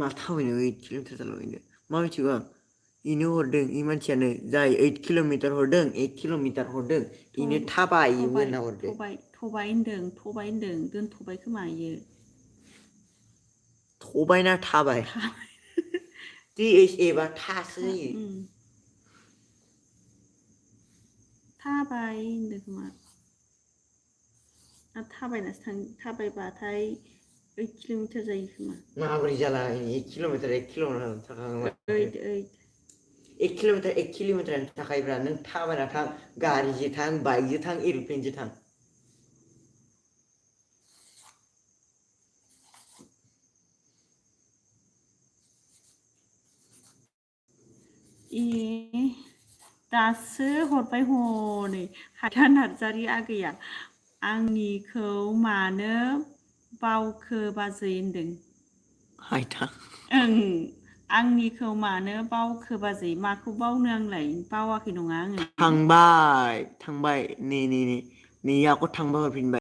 मा थाबायनो 8 किल'मिटार जालाबायनो मा मिथिगौ आं इनो हरदों इ मानसियानो जाय 8 किल'मिटार हरदों 8 किल'मिटार हरदों इनो थाबायोबो होनना हरदो थबाय होनदों दोनथ'बाय खोमा इयो थबायना थाबाय THA बा थासो जायो थाबाय होनदों खोमा थाबायनासो थाबायबाथाय 8 किल'मिटार जायो खोमा माबोरै जाला 1 किल'मिटार थाखागोन 8 1 किल'मिटार थाखायोब्रा नों थाबायना थां गारिजों थां बाइकजों थां एर'प्लेनजों थां दासो हरबाय हनै हाथा नार्जारि आगैया आंनिखौ मानो बावखो बाजै होनदों हायथा आंनिखौ मानो बावखो बाजै माखौ बावनो आंलाय बावाखै नङा आङो थांबाय नै आक' थांबा हरफिनबाय